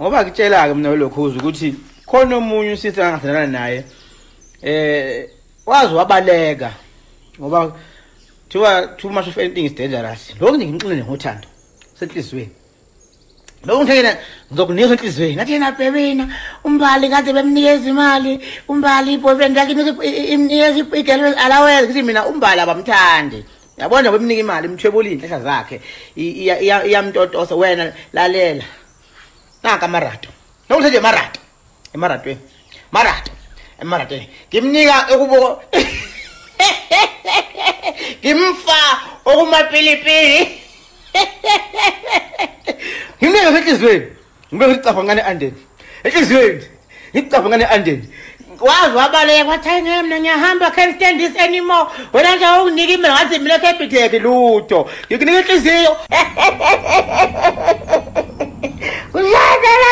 Ngoba ngitshela ke mina lokhuza ukuthi khona omunye usisi angathandana naye wazi wabaleka ngoba thiwa too much of anything is dangerous. Lokho nje ngimxinile ngothando senhlizweni. Lokho ngithekena ngizokunika enhlizweni. Nathi yena bhebina umbali kade bemnikeza imali, umbali boyfriend yakhe imnikeza i-girlfriend allowance, ngithi mina umbali abamthandi. Yabona bemnika imali imthwebula inhlahla zakhe iyamtotosa wena lalela. Nanka amarato. Lokho nje marato. Emaratweni. Marato. Emaratweni. Ngimnika ukubuko ngimfa okumapilipili. Ngimnika enhlizweni. Ngibe ngicapha ngane andeni. Enhlizweni. Ngicapha ngane andeni. Wazi wabaleka wathi hayi ngeke mina ngiyahamba, can't stand this anymore. Wena nje awunginiki imali ngathi mina Capitec lutho. Ngikunika inhliziyo. Kushada.